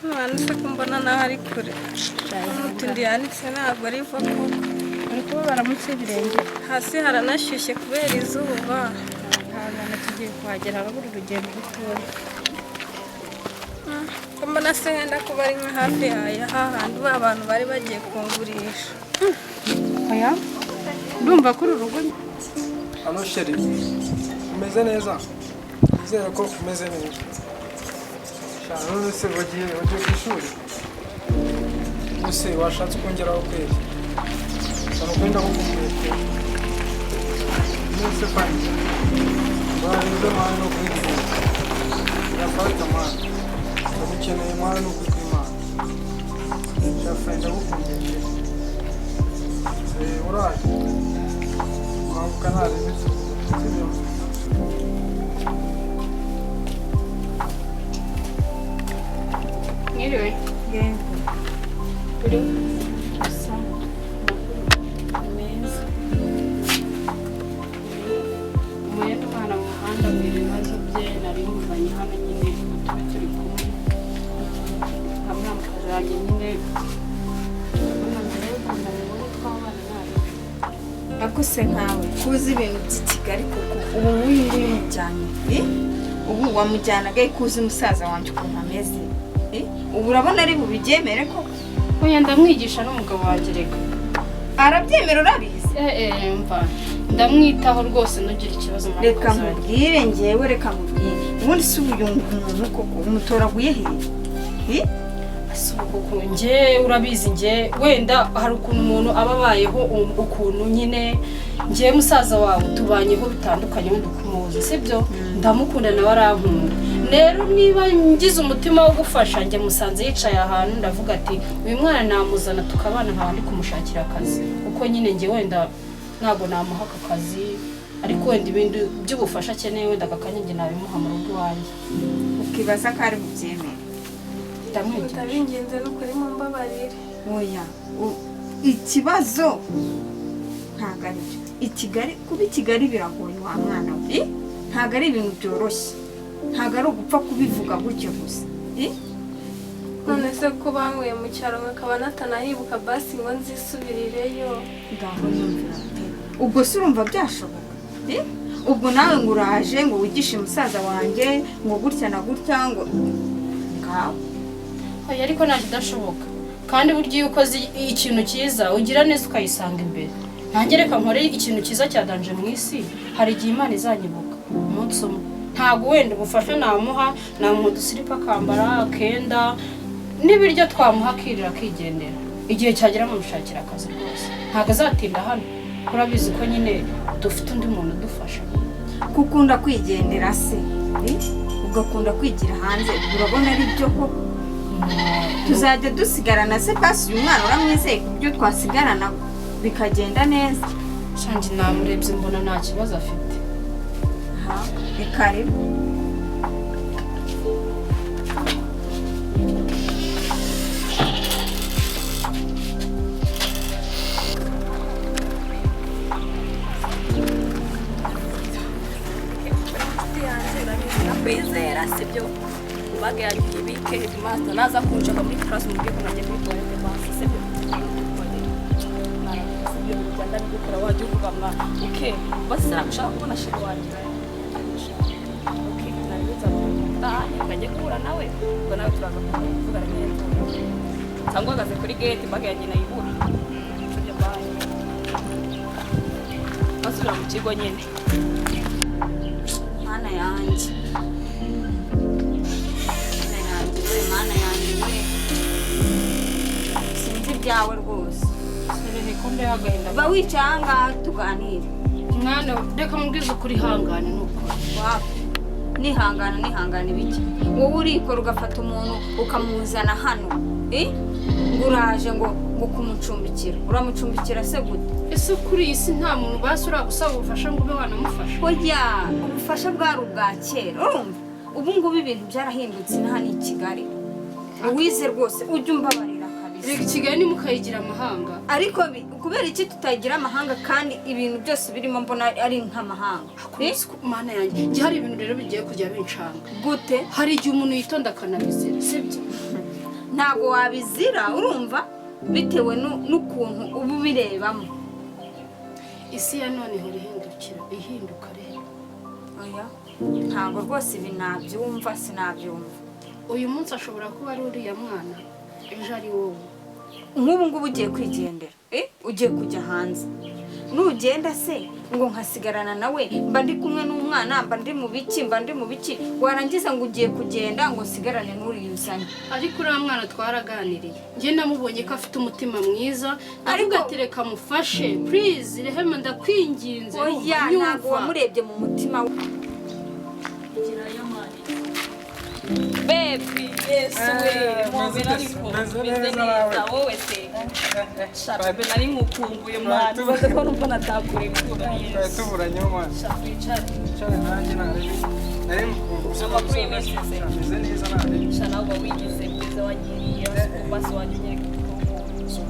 Mwana, se ko mbona naho ari kure? Umutindi yanitse ntabwo riva koko. Bari kubabara munsi y'ibirenge. Hasi haranashyushye kubera izuba. Ihangane, tugiye kuhagera, harabura urugendo rutoya. Ko mbona se henda kuba ari nka hafi yaya hahandi ba bantu bari bagiye kungurisha? Oya, ndumva ko uru rugo. Allo chéri, umeze neza? Nizere ko umeze neza. Sha, none se wagiye ku ishuri? Ese washatse kongeraho kwezi? Cyane ko ndagukumbuye pe. None se fani? Barinze man no kwigira. Yafata man. Ndagukeneye man no kwimana. Sha fani, ndagukumbuye pe. Eh, uraje? Mpaguka ntarebe sibyo? Mwiriwe. Yego. Uri? Gusa meza. Umuye n'umwana mu muhanda mbwira ibibazo bye, nari muvanye hano nyine ngo tube turi kumwe. Nkamuramukazi wanjye nyine. Urabona mbere y'uko ndamubona twabana nabi. Ariko se nkawe kuzi ibintu by'i Kigali koko, ubu nk'uyu nguyu umujyanye, eh? Ubu wamujyanaga he kuzi musaza wanjye ukuntu ameze? Eh? Ubu urabona ari bubibyemere koko? Oya, ndamwigisha n'umugabo wanjye reka. Arabyemera urabizi? Eh eh, mva. Ndamwitaho rwose, ntugire ikibazo Reka muramukazi wanjye. nkubwire ngewe, reka nkubwire, ubundi si ubu yunga umuntu koko umutoraguye hehe? Eh? Si ubu kuko njye urabizi, njye wenda hari ukuntu umuntu aba abayeho ukuntu nyine njye musaza wawe tubanyeho bitandukanye wenda uko umuzi, sibyo? Ndamukunda nawe arankunda. Rero niba ngize umutima wo gufasha, njye musanze yicaye ahantu, ndavuga ati uyu mwana namuzana tukabana, nkaba ndi kumushakira akazi, kuko nyine njye wenda ntabwo namuha aka kazi, ariko wenda ibindi by'ubufasha akeneye wenda aka kanya njye nabimuha mu rugo iwanjye. Ukibaza ko ari bubyemere? Ndamwigisha. Ndabinginze n'ukuri mumbabarire. Oya, ikibazo ntabwo ari byo. I Kigali, kuba i Kigali biragoye wa mwana we. Eh? Ntabwo ari ibintu byoroshye, ntabwo ari ugupfa kubivuga gutyo gusa. Eh? None se ko bankuye mu cyaro nkakaba natanahibuka basi ngo nzisubirireyo? Ngaho nyumvira pe. Ubwo se urumva byashoboka? Eh? Ubwo nawe ngo uraje ngo wigishe musaza wanjye ngo gutya na gutya, ngo ngaho. Oya, ariko nta kidashoboka, kandi burya iyo ukoze ikintu cyiza ugira neza ukayisanga imbere. Nanjye reka nkore ikintu cyiza cya danger mu isi, hari igihe Imana izanyibuka umunsi umwe. Ntabwo wenda ubufasha namuha, namuha udusiripa akambara, akenda n'ibiryo twamuha akirira akigendera. Igihe cyagera nkamushakira akazi rwose, ntabwo azatinda hano. Urabizi ko nyine dufite undi muntu udufasha. Kukunda kwigendera se, eh? Ugakunda kwigira hanze, urabona ari byo koko? Tuzajya dusigarana se basi? Uyu mwana uramwizeye ku buryo twasigarana bikagenda neza? Shangi, namurebye mbona nta kibazo afite. Aha, ni karibu. Inshuti yanjye, urabizi nakwizera, sibyo? Bag yanjye uyibike, headmaster naza kunshaka muri class umubwiye ko najya kuri toilette basi, sibyo? Sibyo, ibintu ndabigukora wajya uvuga mwa. Okay, basi sinagushaka kubona chéri wanjye. Okay, nabibutsa ngo njye guhura nawe, ubwo nawe turaza kuvugana neza, cyangwa uhagaze kuri gate bag yanjye nayibura, sibyo? Bye, basubira mu kigo nyine. Mana yanjye, Mana yanjye we, Mana yanjye we, sinzi ibyawe rwose. Serere ko mbeho agahinda. Ba wicaye aha ngaha tuganire. Mwana, reka mubwize ukuri, ihangane nukora. Wapi, nihangana, nihangana ibiki? Wowe urikora ugafata umuntu ukamuzana hano, eh? Ngo uraje ngo kumucumbikira, uramucumbikira se gute? Ese kuri iyi si nta muntu basi uragusaba ubufasha ngo ube wanamufasha? Oya, ubufasha bwari ubwa kera, urumva? Ubu ngubu ibintu byarahindutse, inaha ni i Kigali. Uwize rwose ujye umbabarira kabisa. Reka, Kigali ntimukayigira amahanga. Ariko kubera iki tutagira amahanga kandi ibintu byose birimo mbona ari nk'amahanga? Eh? Mana yanjye, njye hari ibintu rero bigiye kujya bincanga. Gute? Hari igihe umuntu yitonda akanabizira, sibyo? Ntabwo wabizira, urumva, bitewe n'ukuntu uba ubirebamo. Isi ya none ihora ihindukira, ihinduka rero. Oya, ntabwo rwose ibi nabyumva, sinabyumva. Uyu munsi ashobora kuba ari uriya mwana, ejo ari wowe. Nk'ubu ngubu ugiye kwigendera, ugiye kujya hanze. Nugenda se ngo nkasigarana nawe, mba ndi kumwe n'umwana, mba ndi mu biki, mba ndi mu biki, warangiza ngo ugiye kugenda ngo nsigarane n'uriya uzanye? Ariko uriya mwana twaraganiriye, njye namubonye ko afite umutima mwiza, ndavuga ati reka mufashe, please Rehema, ndakwinginze. Oya, ntabwo wamurebye mu mutima we. Baby, Yesu we, mubera ariko Meze meze neza nawe. neza, wowe se? Sha bebe, nari nkukumbuye mwana, ubaze ko numva natakurekura. Twari Yesu. tuburanye mwana. Sha wicare. Cyane nanjye nari mukumbuye. Amakuru y'iminsi se? Meze neza nari. Sha nawe uba wigize mwiza, wagiriye basi wajya unyereka ukuntu.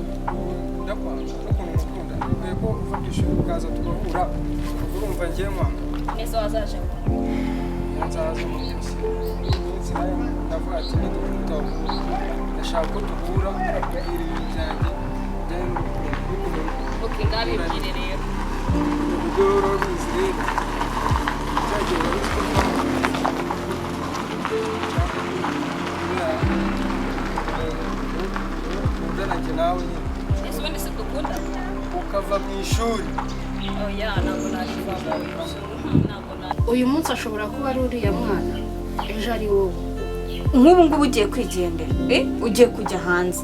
Ndakwanga n'ukuntu ngukunda, bikwiye ko uva ku ishuri ukaza tugahura, urumva ngiye mwanga. Neza wazaje ngo Iyo nzaza mu minsi, iminsi nayo ndavuga ati nidukunda, ndashaka ko duhura nkakubwira ibintu byanjye bijyanye n'urukundo n'ukuntu. Okay, ngabibwire rero. Uburyo rero urabizi rero cyagihe wari uzi ko ukundana njye nawe nyine. Ese ubundi si dukunda? Ukava mu ishuri. Oya, ntabwo nabivamo, ntabwo nabivamo. Uyu munsi ashobora kuba ari uriya mwana, ejo ari wowe. Nk'ubu ngubu ugiye kwigendera, ugiye kujya hanze.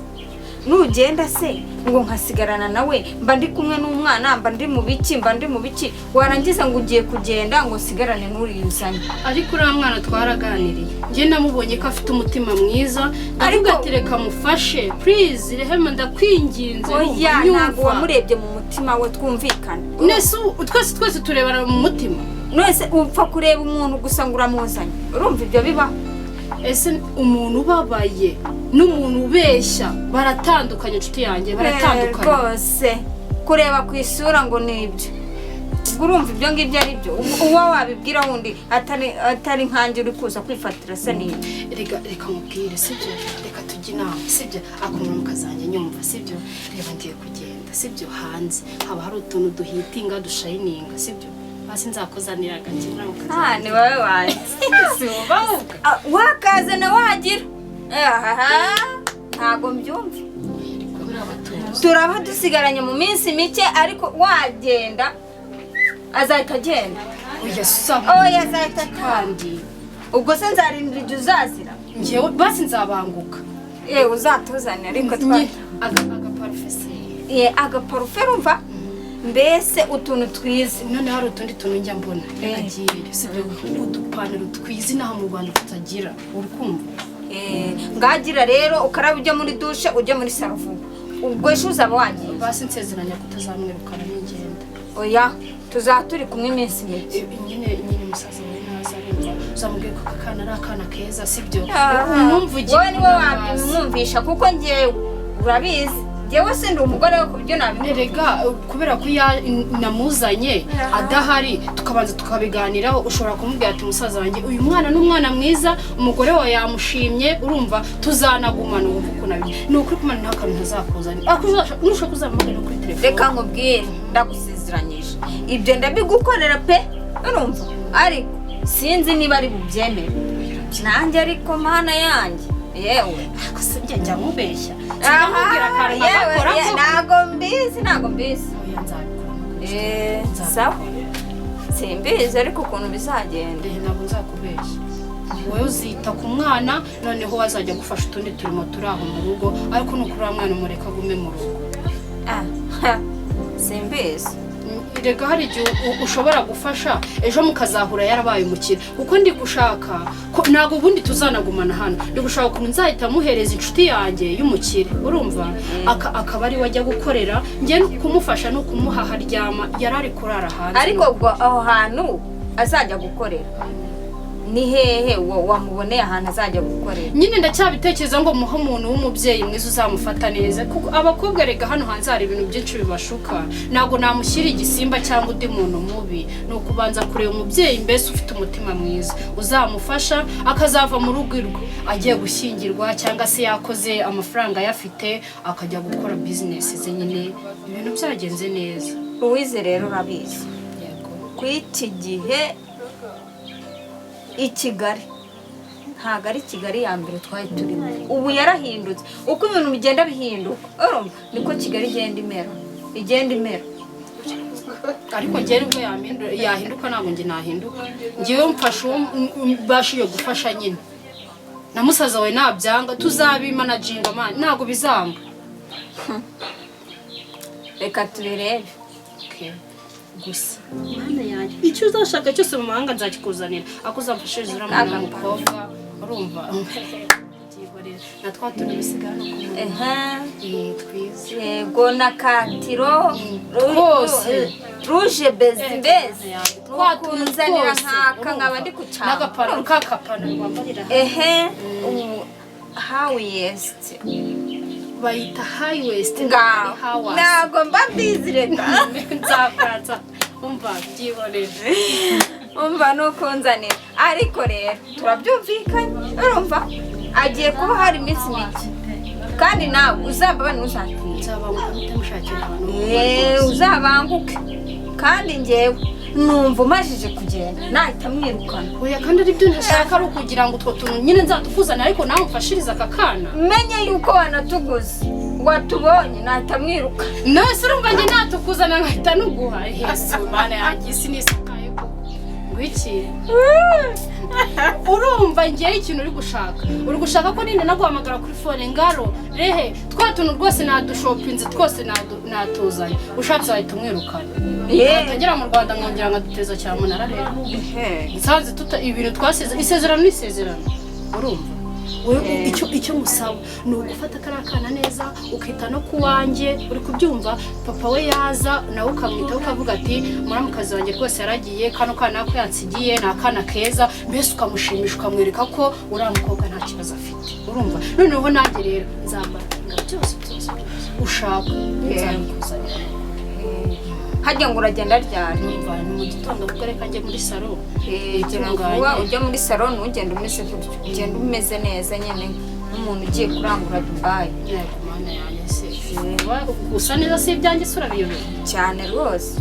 Nugenda se ngo nkasigarana nawe, mba ndi kumwe n'umwana, mba ndi mu biki, mba ndi mu biki, warangiza ngo ugiye kugenda ngo nsigarane n'uriya uzanye? Ariko uriya mwana twaraganiriye, njye namubonye ko afite umutima mwiza, ndavuga ati reka mufashe, please Rehema, ndakwinginze. Oya, ntabwo wamurebye mu mutima we, twumvikane. Nese twese twese turebana mu mutima? Nese upfa kureba umuntu gusa ngo uramuzanye? Urumva ibyo bibaho? Ese umuntu ubabaye n'umuntu ubeshya baratandukanye, inshuti yanjye, baratandukanye. Rwose kureba ku isura ngo ni ibyo, ubwo urumva ibyo ngibyo ari byo? Uwo wabibwira wundi atari nkanjye uri kuza kwifatira se n'ibyo? Reka reka mubwire, sibyo? Reka tujye inama, sibyo? Akumva mukazajya nyumva, sibyo? Reba, ngiye kugenda, sibyo? Hanze haba hari utuntu duhitinga, dushayininga, sibyo? Basi nzakuzanira agake. Ah, ni wowe wanjye. Si wowe? Wakazana wagira ahaha, ntabwo mbyumva. Turaba dusigaranye mu minsi mike, ariko wagenda azahita agenda. Oya, saba. Oya, azahita ataha. Kandi Ubwo se nzarindira igihe uzazira? Njyewe basi nzabanguka. Yewe, uzatuzanira ariko twa Agaparufe se? Ye, agaparufe, urumva mbese utuntu twiza. None hari utundi tuntu njya mbona, reka ngiye, sibyo? Udupantaro twiza inaha mu Rwanda tutagira, uri kumva? Ngagira rero ukaraba, ujya muri douche, ujya muri salon vuba, ubwo ejo uzaba wagiye. Basi nsezeranya kutazamwirukana n'ingenda. Oya, tuzaba turi kumwe iminsi mike. Nyine nyine musaza wawe naza, arumva uzamubwira ko aka kana ari akana keza, sibyo? Umwumvugire. Wowe niwe wabimwumvisha, kuko njyewe urabizi, njyewe sindi umugore we ku buryo nabimwumvisha. Erega kubera ko namuzanye adahari, tukabanza tukabiganiraho, ushobora kumubwira ati musaza wanjye, uyu mwana ni umwana mwiza, umugore wawe yamushimye, urumva tuzanagumana. Wumva ukuntu abi ni ukuri kumana, nta kantu ntazakuzanira. Ariko nushaka uzamuhamagare no kuri telefone. Reka nkubwire, ndagusezeranyije, ibyo ndabigukorera pe, urumva? Ariko sinzi niba ari bubyemere nanjye, ariko mana yanjye yewe. Ariko se njya nkubeshya? Sinjya nkubwira akantu Yewe, nkagakora koko? Ntago mbizi, ntago mbizi. Oya, nzabikora. Sawa, simbizi ariko ukuntu bizagenda. Ntabwo nzakubeshya. Wowe uzita ku mwana, noneho wazajya gufasha utundi turimo turi aho mu rugo, ariko nukuri uriya mwana umureka agume mu rugo. Ah, ha, simbizi. Rega hari igihe ushobora gufasha, ejo mukazahura yarabaye umukire, kuko ndi gushaka ko ntabwo ubundi tuzanagumana hano. Ndi gushaka ukuntu nzahita muhereza inshuti yanjye y'umukire, urumva? Akaba ari we ajya gukorera. Njye kumufasha no kumuha aryama, yari ari kurara hanze. Ariko ubwo aho hantu azajya gukorera Ni hehe wamuboneye ahantu azajya gukorera? Nyine ndacyabitekereza ngo muhe umuntu w'umubyeyi mwiza uzamufata neza, kuko abakobwa rega hano hanze hari ibintu byinshi bibashuka. Ntabwo namushyira igisimba cyangwa undi muntu mubi. Ni ukubanza kureba umubyeyi mbese ufite umutima mwiza uzamufasha, akazava mu rugo irwe agiye gushyingirwa, cyangwa se yakoze amafaranga ayafite akajya gukora bizinesi ze, nyine ibintu byagenze neza. Louise, rero urabizi, Yego. ku iki gihe i Kigali ntabwo ari Kigali ya mbere twari turimo. Ubu yarahindutse. Uko ibintu bigenda bihinduka, urumva, niko Kigali igenda imera, igenda imera. Ariko njyewe nubwo yahinduka, ntabwo njye nahinduka. Njyewe mfasha uwo mbashije gufasha nyine, na musaza wawe nabyanga tuzabimanaginga man, ntabwo bizanga. Reka tubirebe. Okay. Gusa mana yanjye, icyo uzashaka cyose mu mahanga nzakikuzanira, ako uzamfashiriza uriya mwana w'umukobwa, urumva. Byihorere na twa tuntu bisigaye no ku munwa. Ehe. Twiza. Yego, na katiro. Twose. Ruje bezi mbezi. Twa tuntu Nukunzanira twose, nkaka nkaba ndi urumva? kucana. N'agapantaro, kakapantaro wambarira. Ehe, ubu how yes. Bayita high waist. Ngaho ntabwo mba mbizi, reka. Nzakatsa, umva, byihorere. Umva, nukunzanira. Ariko rero turabyumvikanye, urumva agiye kuba hari iminsi mike, kandi nawe uzaba ntuzatinde. Nzaba mushakira abantu. Uzabanguke, kandi njyewe numva umajije kugenda nahita mwirukana. Oya, kandi aribyo ntashaka, ari ukugira ngo utwo tuntu nyine nzatukuzanire, ariko nawe umfashirize aka kana. Menye yuko wanatuguze, watubonye, nahita mwirukana. Nose urumva njye natukuzana nkahita nuguha? Yesu mana yanjye, isi nisakaye koko. Ngo iki? Urumva ngewe ikintu uri gushaka, uri gushaka ko ninde naguhamagara kuri phone ngaro rehe twa tuntu rwose nadushopinze twose, natuzanye, ushatse wahita umwirukana. Atagera mu Rwanda nkongera nkaduteza cyamunara rero. Nsanze tuta ibintu twasize, isezerano ni isezerano, urumva. Wewe icyo musaba ni ugufata kariya kana neza, ukita no ku wanjye, uri kubyumva? Papa we yaza nawe ukamwitaho, ukavuga ati muramukazi wanjye rwose yaragiye, kano kana ko yansigiye ni akana keza, mbese ukamushimisha, ukamwereka ko uriya mukobwa nta kibazo afite, urumva. Noneho nanjye rero nzambara byose byose byose ushaka nzabikuzanira. Hajya ngo uragenda ryari? Numva ni mu gitondo, kuko reka njye muri salo. Gira vuba ujya muri salo, ntugende umeze gutyo, ugenda umeze neza nyine nk'umuntu ugiye kurangura Dubayi. Yego mana yanjye, se gusa neza si ibyanjye, se urabiyobera? Cyane rwose.